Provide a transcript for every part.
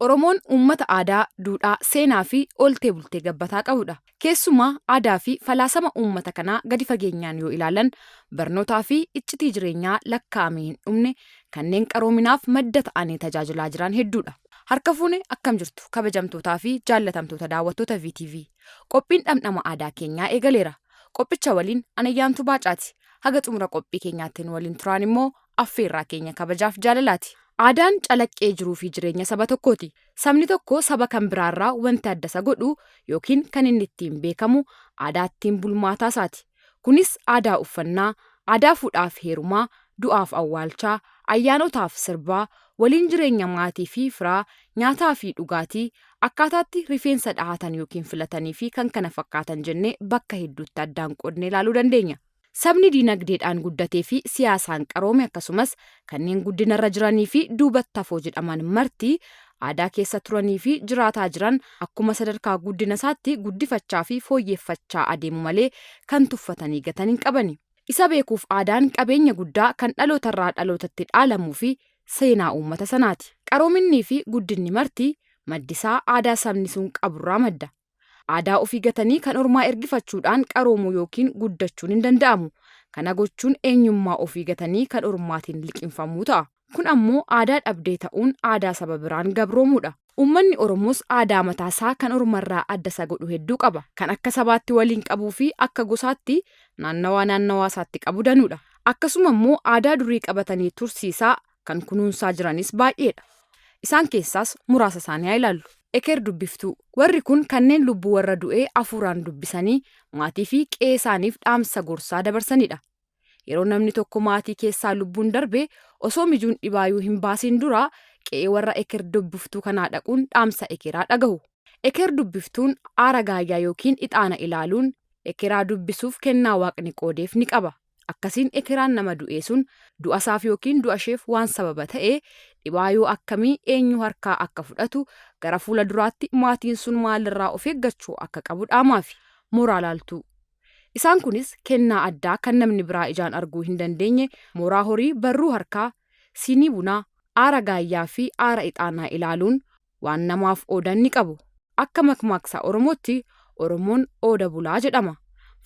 Oromoon uummata aadaa, duudhaa, seenaa fi ooltee bultee gabbataa qabudha. Keessumaa aadaa fi falaasama uummata kanaa gadi fageenyaan yoo ilaalan barnootaa fi iccitii jireenyaa lakkaa'amee hin dhumne kanneen qaroominaaf madda ta'anii tajaajilaa jiran hedduudha. Harka fuune akkam jirtu kabajamtootaa fi jaallatamtoota daawwattoota VTV. Qophiin dhamdhama aadaa keenyaa eegaleera. Qophicha waliin Anayyaantuu Baacaati. Haga xumura qophii keenyaatti nu waliin turaan immoo affeerraa keenya kabajaaf jaalalaati. Aadaan calaqqee jiruu fi jireenya saba tokkooti. Sabni tokko saba kan biraarraa wanti adda isa godhu yookiin kan inni ittiin beekamu aadaa ittiin bulmaataa isaati. Kunis aadaa uffannaa, aadaa fuudhaaf heerumaa, du'aaf awwaalchaa, ayyaanotaaf sirbaa, waliin jireenya maatii fi firaa, nyaataa fi dhugaatii, akkaataatti rifeensa dhahatan yookiin filatanii fi kan kana fakkaatan jennee bakka hedduutti addaan qoodnee ilaaluu dandeenya. Sabni diinagdeedhaan guddatee fi siyaasaan qaroome akkasumas kanneen guddinarra jiranii fi duubatti hafoo jedhaman marti aadaa keessa turanii fi jiraataa jiran akkuma sadarkaa guddina isaatti guddifachaa fi fooyyeffachaa adeemu malee kan tuffatanii gatan hin qabani. Isa beekuuf aadaan qabeenya guddaa kan dhalootarraa dhalootatti dhaalamuu fi seenaa uummata sanaati. Qaroominnii fi guddinni marti maddisaa aadaa sabni sun qaburraa madda. Aadaa ofii gatanii kan ormaa ergifachuudhaan qaroomuu yookiin guddachuun hin danda'amu. Kana gochuun eenyummaa ofii gatanii kan ormaatiin liqimfamuu ta'a. Kun ammoo aadaa dhabdee ta'uun aadaa saba biraan gabroomuudha. Uummanni Oromoos aadaa mataasaa kan ormarraa adda isa godhu hedduu qaba. Kan akka sabaatti waliin qabuu fi akka gosaatti naannawaa naannawaa isaatti qabu danuudha. Akkasuma immoo aadaa durii qabatanii tursiisaa kan kunuunsaa jiranis baay'eedha. Isaan keessaas muraasa isaanii haa ilaallu. Eker dubbiftuu. Warri kun kanneen lubbuu warra du'ee afuuraan dubbisanii maatii fi qe'ee isaaniif dhaamsa gorsaa dabarsanidha. Yeroo namni tokko maatii keessaa lubbuun darbe osoo mijuun dhibaayuu hin baasiin dura qe'ee warra eker dubbiftuu kanaa dhaquun dhaamsa ekeraa dhagahu. Eker dubbiftuun aara gaayyaa yookiin ixaana ilaaluun ekeraa dubbisuuf kennaa waaqni qoodeef ni qaba. Akkasiin ekeraan nama du'ee sun du'asaaf yookiin du'asheef waan sababa ta'e dhibaayuu akkamii eenyu harkaa akka fudhatu gara fuula duraatti maatiin sun maalirraa of eeggachuu akka qabu dhaamaafi. Mooraa laaltuu. Isaan kunis kennaa addaa kan namni biraa ijaan arguu hin dandeenye mooraa horii barruu harkaa, siinii bunaa, aara gaayyaa fi aara ixaanaa ilaaluun waan namaaf oodan ni qabu. Akka makmaaksa Oromootti Oromoon ooda bulaa jedhama.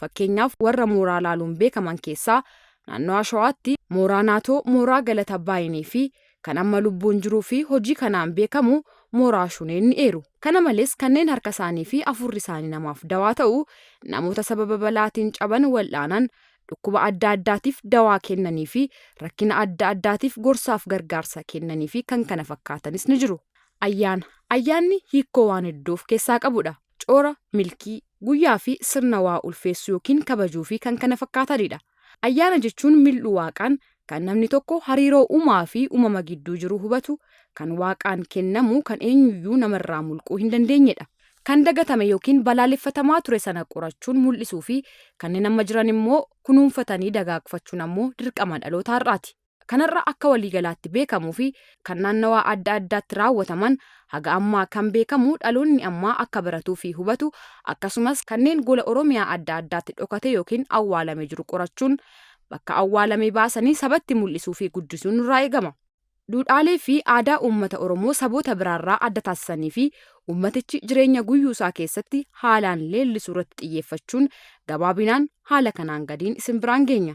Fakkeenyaaf warra mooraa laaluun beekaman keessaa naannawaa Shawaatti mooraa Naatoo, mooraa Galata Baayinii fi kan amma lubbuun jiruu fi hojii kanaan beekamu mooraa Shuneen ni eeru. Kana malees kanneen harka isaanii fi afuurri isaanii namaaf dawaa ta'u, namoota sababa balaatiin caban wal'aanan, dhukkuba adda addaatiif dawaa kennanii fi rakkina adda addaatiif gorsaaf gargaarsa kennanii fi kan kana fakkaatanis ni jiru. Ayyaana. Ayyaanni hiikkoo waan hedduu of keessaa qabudha. Coora, milkii, guyyaa fi sirna waa ulfeessuu yookiin kabajuu fi kan kana fakkaatanidha. Ayyaana jechuun mil'uu waaqaan kan namni tokko hariiroo uumaa fi uumama gidduu jiru hubatu, kan waaqaan kennamu kan eenyuyyuu namarraa mulquu hin dandeenyedha. Kan dagatame yookiin balaaleffatamaa ture sana qorachuun mul'isuu fi kanneen amma jiran immoo kunuunfatanii dagaagfachuun ammoo dirqama dhaloota har'aati. Kanarra akka waliigalaatti beekamuu fi kan naannawaa adda addaatti raawwataman haga ammaa kan beekamu dhaloonni ammaa akka baratuu fi hubatu akkasumas kanneen gola Oromiyaa adda addaatti dhokate yookiin awwaalame jiru qorachuun bakka awwaalame baasanii sabatti mul'isuu fi guddisuun nurraa eegama. Duudhaalee fi aadaa uummata Oromoo saboota biraarraa adda taasisanii fi uummatichi jireenya guyyuu isaa keessatti haalaan leellisuu irratti xiyyeeffachuun gabaabinaan haala kanaan gadiin isin biraan geenya.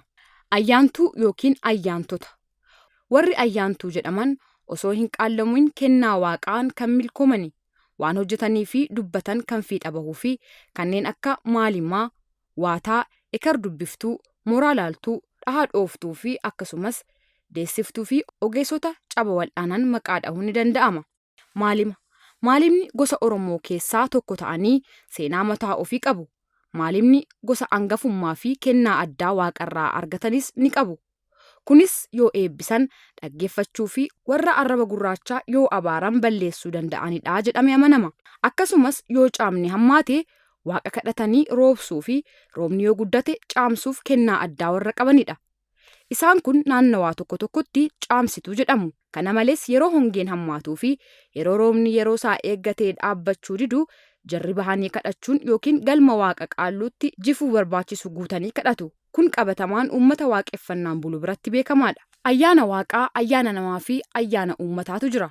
Ayyaantuu yookiin ayyaantota. Warri ayyaantuu jedhaman osoo hin qaallomin kennaa waaqaan kan milkoomani, waan hojjetanii fi dubbatan kan fiixa bahuu fi kanneen akka maalimaa, waataa, eker dubbiftuu, mooraa laaltuu, dhaha dhooftuu fi akkasumas deessiftuu fi ogeessota caba wal'aanan maqaa dhahuun ni danda'ama. Maalima. Maalimni gosa Oromoo keessaa tokko ta'anii seenaa mataa ofii qabu. Maalimni gosa angafummaa fi kennaa addaa waaqarraa argatanis ni qabu. Kunis yoo eebbisan dhaggeeffachuu fi warra arraba gurraachaa yoo abaaran balleessuu danda'anidha jedhamee amanama. Akkasumas yoo caamni hammaate waaqa kadhatanii roobsuu fi roobni yoo guddate caamsuuf kennaa addaa warra qabanidha. Isaan kun naannawaa tokko tokkotti caamsituu jedhamu. Kana malees yeroo hongeen hammaatuu fi yeroo roobni yeroo isaa eeggatee dhaabbachuu didu jarri bahanii kadhachuun yookiin galma waaqa qaalluutti jifuu barbaachisu guutanii kadhatu. Kun qabatamaan uummata waaqeffannaan bulu biratti beekamaadha. Ayyaana waaqaa, ayyaana namaa fi ayyaana uummataatu jira.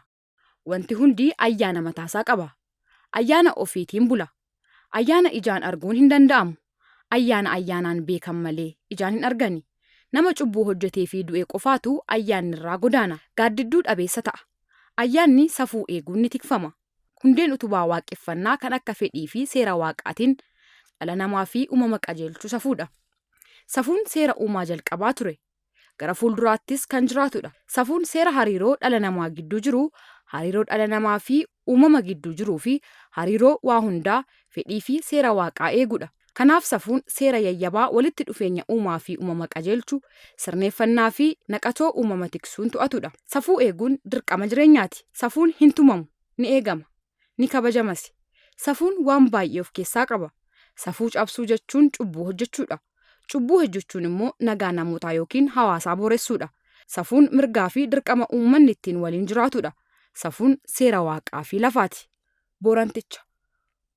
Wanti hundi ayyaana mataasaa qaba. Ayyaana ofiitiin bula. Ayyaana ijaan arguun hin danda'amu. Ayyaana ayyaanaan beekan malee ijaan hin argani. Nama cubbuu hojjetee fi du'e qofaatu ayyaanni irraa godaana. Gaaddidduu dhabeessa ta'a. Ayyaanni safuu eeguun ni tikfama. Hundeen utubaa waaqeffannaa kan akka fedhii fi seera waaqaatiin dhala namaa fi uumama qajeelchu safuudha. Safuun seera uumaa jalqabaa ture. Gara fuulduraattis kan jiraatudha. Safuun seera hariiroo dhala namaa gidduu jiru, hariiroo dhala namaa fi uumama gidduu jiruu fi hariiroo waa hundaa fedhii fi seera waaqaa eegudha. Kanaaf safuun seera yayyabaa walitti dhufeenya uumaa fi uumama qajeelchu, sirneeffannaa fi naqatoo uumama tiksuun to'atudha. Safuu eeguun dirqama jireenyaati. Safuun hin tumamu, ni eegama, ni kabajamas. Safuun waan baay'ee of keessaa qaba. Safuu cabsuu jechuun cubbuu hojjechuudha. Cubbuu hojjechuun immoo nagaa namootaa yookiin hawaasaa booressuudha. Safuun mirgaa fi dirqama uummanni ittiin waliin jiraatudha. Safuun seera waaqaa fi lafaati. Booranticha.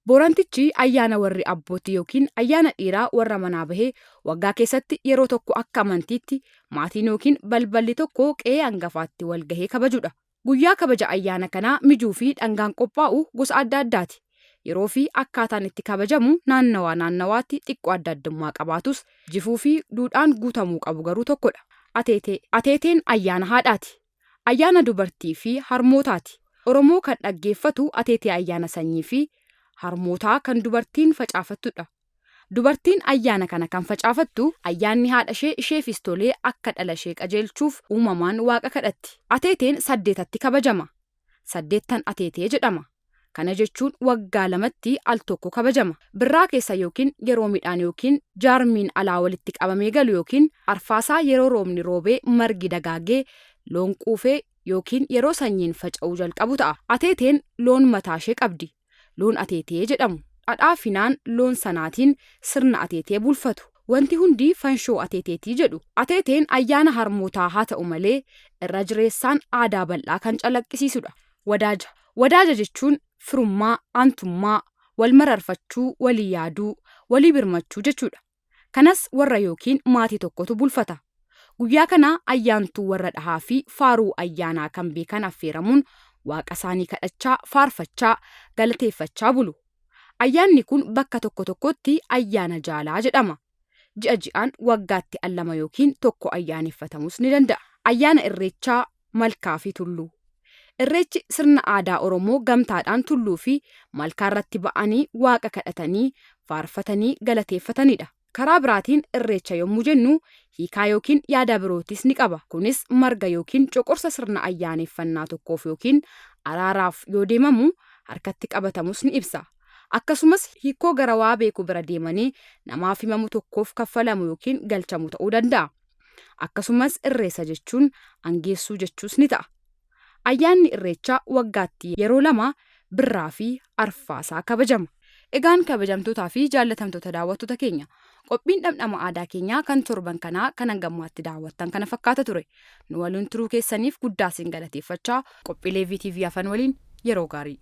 Boorantichi ayyaana warri abbootii yookiin ayyaana dhiiraa warra manaa bahee waggaa keessatti yeroo tokko akka amantiitti maatiin yookiin balballi tokko qe'ee hangafaatti wal gahee kabajudha. Guyyaa kabaja ayyaana kanaa mijuu fi dhangaan qophaa'u gosa adda addaati. Yeroo fi akkaataan itti kabajamu naannawaa naannawaatti xiqqoo adda addummaa qabaatus jifuu fi duudhaan guutamuu qabu garuu tokkodha. Ateetee. Ateeteen ayyaana haadhaati. Ayyaana dubartii fi harmootaati. Oromoo kan dhaggeeffatu ateetee ayyaana sanyii fi harmootaa kan dubartiin facaafattudha. Dubartiin ayyaana kana kan facaafattu ayyaanni haadha ishee isheefis tolee akka dhala ishee qajeelchuuf uumamaan waaqa kadhatti. Ateeteen saddeetatti kabajama. Saddeettan ateetee jedhama. Kana jechuun waggaa lamatti al tokko kabajama. Birraa keessa yookiin yeroo midhaan yookiin jaarmiin alaa walitti qabamee galu yookiin arfaasaa yeroo roobni roobee margi dagaagee loon quufee yookiin yeroo sanyiin faca'uu jalqabu ta'a. Ateeteen loon mataa ishee qabdi. Loon ateetee jedhamu. Dhadhaa finaan loon sanaatiin sirna ateetee bulfatu. Wanti hundi fanshoo ateeteetii jedhu. Ateeteen ayyaana harmootaa haa ta'u malee irra jireessaan aadaa bal'aa kan calaqqisiisudha. Wadaaja. Wadaaja jechuun firummaa, aantummaa, wal mararfachuu, walii yaaduu, walii birmachuu jechuudha. Kanas warra yookiin maatii tokkotu bulfata. Guyyaa kana ayyaantuu warra dhahaa fi faaruu ayyaanaa kan beekan affeeramuun waaqa isaanii kadhachaa, faarfachaa, galateeffachaa bulu. Ayyaanni kun bakka tokko tokkotti ayyaana jaalaa jedhama. Ji'a ji'aan waggaatti al lama yookiin tokko ayyaaneffatamus ni danda'a. Ayyaana Irreechaa, Malkaa fi Tulluu. Irreechi sirna aadaa Oromoo gamtaadhaan tulluu fi malkaa irratti ba'anii waaqa kadhatanii, faarfatanii galateeffatanidha. Karaa biraatiin irreecha yommuu jennu hiikaa yookiin yaada birootis ni qaba. Kunis marga yookiin coqorsa sirna ayyaaneffannaa tokkoof yookiin araaraaf yoo deemamu harkatti qabatamus ni ibsa. Akkasumas hiikoo gara waa beeku bira deemanii namaaf himamu tokkoof kaffalamu yookiin galchamu ta'uu danda'a. Akkasumas irreessa jechuun angeessuu jechuus ni ta'a. Ayyaanni irreechaa waggaatti yeroo lama birraa fi arfaasaa kabajama. Egaan kabajamtootaa fi jaallatamtoota daawwattoota keenya qophiin dhamdhama aadaa keenyaa kan torban kanaa kan hangammaatti daawwattan kana fakkaata ture. Nu waliin turuu keessaniif guddaa isin galateeffachaa qophiilee VTV hafan waliin yeroo gaarii.